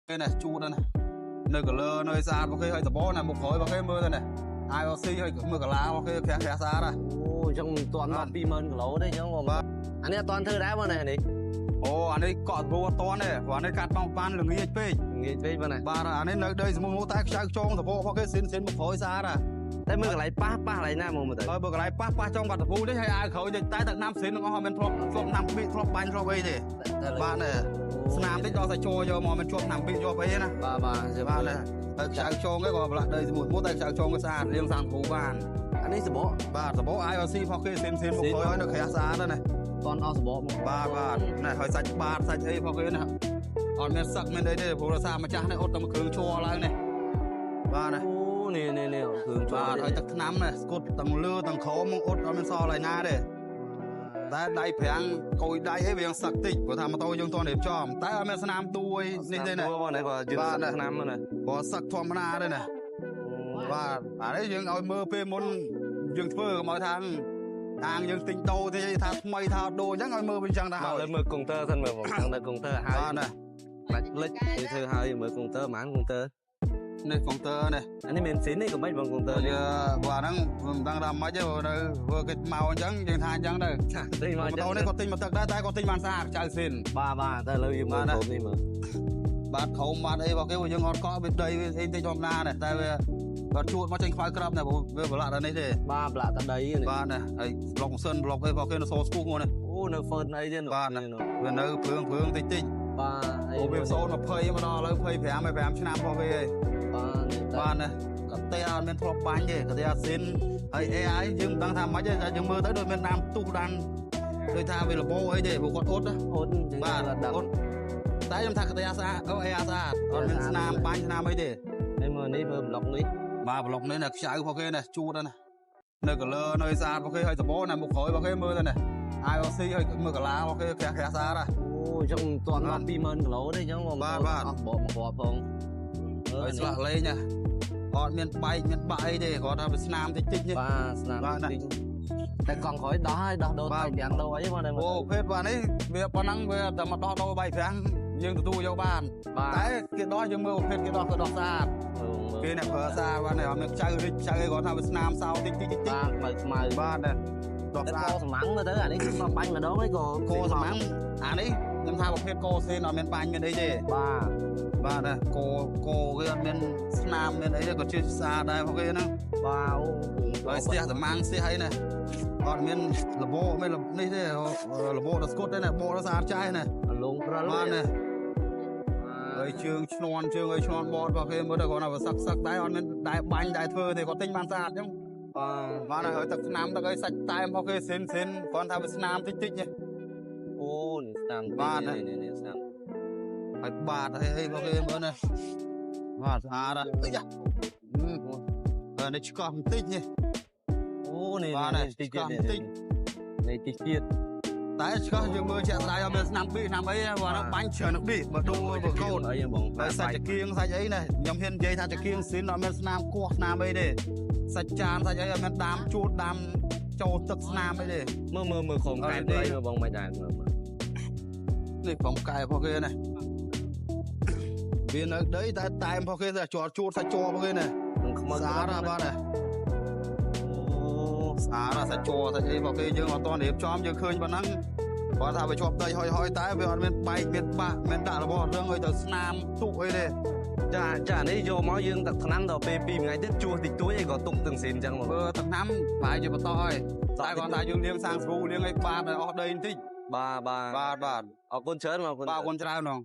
គេនេះជូតណានៅ color នៅស្អាតរបស់គេហើយសបណាមុខក្រោយរបស់គេមើលទៅនេះ IOC ហើយមើលកាឡារបស់គេក្រាស់ក្រាស់ស្អាតណា អូអញ្ចឹងមិនទាន់ដល់20000គីឡូទេអញ្ចឹងបង បាទ អានេះអត់ទាន់ធ្វើដែរបងណានេះ អូអានេះកក់បួអត់ទាន់ទេព្រោះអានេះកាត់បងបានល្ងាចពេក ងាយពេកបងណា បាទអានេះនៅដីសមុទ្រតែខ្ចៅខ្ចងសបករបស់គេស៊ីនស៊ីនមុខក្រោយស្អាតណា តែមើលកន្លែងប៉ះប៉ះកន្លែងណាមកមើលទៅ ហើយបើកន្លែងប៉ះប៉ះចង់បាត់តពូនេះហើយអាវក្រោយតែតែទឹកណាំស៊ីនទាំងអស់អត់មានធ្លាប់ធ្លាប់ណាំបៀកធ្លាប់បាញ់ធ្លាប់អីទេបាទនេះស្នាមតិចដល់តែចូលយកមកមិនជាប់ណាំបៀកជាប់អីណា បាទបាទ បាទនេះហើយខ្ចៅខ្ចងគេក៏ប្រឡាក់ដីសមុទ្រតែខ្ចៅខ្ចងគេស្អាតលាងសាំងតពូបាន អានេះសបក បាទសបក IOC របស់គេស៊ីនស៊ីនមុខក្រោយហើយនៅក្រាស់ស្អាតណា តន់អស់សបកមក បាទបាទនេះហើយសាច់បាតសាច់អីរបស់គេណាអត់មានសឹកមានអីទេព្រោះរសារម្ចាស់នេះអត់តែមួយគ្រឿងជ័រឡើងនេះបាទណា អូនេះនេះនេះគ្រឿងជ័រ បាទហើយទឹកថ្នាំនេះស្គុតទាំងលើទាំងក្រោមមកអត់អត់មានសល់ឯណាទេតែដៃប្រាំងកុយដៃអីវាសឹកតិចព្រោះថាម៉ូតូយើងតន់រៀបចំតែអត់មានស្នាមទួយនេះទេណា បងនេះបើយើងសឹកស្នាមណា ព្រោះសឹកធម្មតាទេណាបាទអានេះយើងឲ្យមើលពេលមុនយើងធ្វើកុំឲ្យថាអាងយើងទិញដូរទេថាថ្មីថាដូរអញ្ចឹងឲ្យមើលវិញអញ្ចឹងដែរ ហើយមើលកុងទ័រសិនមើលបងចង់ដល់កុងទ័រហើយ បាទណា បាច់លិចគេធ្វើហើយមើលកុងទ័រហ្មងកុងទ័រ នេះកុងទ័រនេះ អានេះមានស៊ីននេះក៏មិនបងកុងទ័រ នេះបើអាហ្នឹងមិនដឹងថាម៉េចទេនៅធ្វើគេមកអញ្ចឹងយើងថាអញ្ចឹងទៅ ទិញមក ម៉ូតូនេះគាត់ទិញមកទឹកដែរតែគាត់ទិញបានស្អាតចៅស៊ីន បាទបាទតែឥឡូវយើងមើលក្រុមនេះមើល បាទក្រុមបាទអីរបស់គេយើងអត់កក់វាដីវាអីតិចធម្មតាដែរតែវាគាត់ជួតមកចេញខ្វៅក្របដែរវាប្រឡាក់ដល់នេះទេ បាទប្រឡាក់តែដីនេះ បាទណាហើយប្លុកសិនប្លុកអីរបស់គេនៅសូស្ពុះមកនេះ អូនៅហ្វឺនអីទៀត បាទណាវានៅព្រឿងព្រឿងតិចតិច បាទ អូវា020មកដល់ឥឡូវ25ហើយ5ឆ្នាំរបស់វាហើយ បាទ បាទណាកតេអត់មានធ្លាប់បាញ់ទេកតេអត់ស៊ីនហើយ AI យើងមិនដឹងថាម៉េចទេតែយើងមើលទៅដូចមានដើមទុះដានដូចថាវាលបោអីទេព្រោះគាត់អត់ អត់ បាទអត់តែខ្ញុំថាកតេអស្អាតអូ AI ស្អាតអត់មានស្នាមបាញ់ស្នាមអីទេ ហើយមើលនេះមើលប្លុកនេះ បាទប្លុកនេះណាខ្ចៅរបស់គេណាជួតណានៅ color នៅស្អាតរបស់គេហើយសបោណាមុខក្រោយរបស់គេមើលទៅណា IOC ហើយមើលកាឡារបស់គេក្រាស់ក្រាស់ស្អាតណា អូអញ្ចឹងមិនទាន់ដល់20000គីឡូទេអញ្ចឹងបង បាទបាទ អស់បកមកគ្រាប់ផង ហើយស្លាក់លេងណាអត់មានបែកមានបាក់អីទេគ្រាន់តែវាស្នាមតិចតិចនេះ បាទស្នាម បាទណា តិចតែកង់ក្រោយដោះហើយដោះដូរ បាទ តែយ៉ាងដូរអីបងតែមើល អូភេទបាទនេះវាប៉ុណ្ណឹងវាតែមកដោះដូរបែកប្រាំងយើងទទួលយកបាន បាទ តែគេដោះយើងមើលប្រភេទគេដោះគឺដោះស្អាត មើលមើល គេអ្នកប្រើស្អាតបាទនេះអត់មានខ្ចៅរិចខ្ចៅអីគ្រាន់ថាវាស្នាមសោតិចតិចតិចតិច បាទខ្មៅខ្មៅ បាទណាដោះ តែ ស្អាត កសម្ាំងមើលទៅអានេះគឺសបាញ់ម្ដងឯងក៏ កោសម្ាំងអានេះខ្ញុំថាប្រភេទកោសេនអត់មានបាញ់មានអីទេ បាទ បាទណាកោកោគេអត់មានស្នាមមានអីទេក៏ជាស្អាតដែរពួកគេហ្នឹង បាទអូ ហើយស្ទះសម្ាំងស្ទះអីណាអត់មានលបោមាននេះទេលបោដល់ស្គុតទេណាបោដល់ស្អាតចាស់ណា លងព្រិល បាទណាហើយជើងឈ្នន់ជើងអីឈ្នន់បតរបស់គេមើលទៅគាត់ថាវាសឹកសឹកដែរអត់មានដែរបាញ់ដែរធ្វើទេគាត់ទិញបានស្អាតអញ្ចឹង បាទ បាទហើយទឹកថ្នាំទឹកអីសាច់តែមរបស់គេស៊ីនស៊ីនគាត់ថាវាស្នាមតិចតិចនេះ អូនេះស្នាម បាទណា នេះនេះស្នាម ហើយបាតអីអីរបស់គេមើលណាបាទស្អាតអីយ៉ាហើយនេះឆ្កោះបន្តិចនេះ អូនេះ បាទ នេះតិច ឆ្កោះ ទៀត បន្តិច នេះតិចទៀត តែឆ្កោះយើងមើលជាក់ស្ដែងអត់មានស្នាមប៊ីស្នាមអីបាទហ្នឹងបាញ់ច្រើននឹងប៊ីបើដូរបើកូន អីបង ហើយសាច់ចង្គៀងសាច់អីណាខ្ញុំហ៊ាននិយាយថាចង្គៀងស៊ីនអត់មានស្នាមគោះស្នាមអីទេសាច់ចានសាច់អីអត់មានដាមជួតដាមចូលទឹកស្នាមអីទេ មើលមើលមើលក្រុមកែព្រៃមើលបងមិនដែរមើលមើល នេះក្រុមកែរបស់គេណាវានៅដីតែតែមរបស់គេតែជាប់ជួតសាច់ជ័ររបស់គេណា នឹងខ្មៅ ស្អាតណាស់បាទណា អូ ស្អាតណាស់សាច់ជ័រសាច់អីរបស់គេយើងអត់ទាន់រៀបចំយើងឃើញប៉ុណ្ណឹងគាត់ថាវាជាប់ដីហុយហុយតែវាអត់មានបែកមានបាក់មានដាក់របស់រឿងអីទៅស្នាមទុកអីទេ ចាចានេះយកមកយើងទឹកថ្នាំដល់ពេល2ថ្ងៃទៀតជួសតិចតួចអីក៏ទុកទាំងស៊ីនអញ្ចឹងមក បើទឹកថ្នាំប្រហែលជាបន្តហើយតែគាត់ថាយើងលាងសាងស្បូលាងអីបាតឲ្យអស់ដីបន្តិច បាទបាទ បាទបាទ អរគុណច្រើនអរគុណ បាទអរគុណច្រើនហ្មង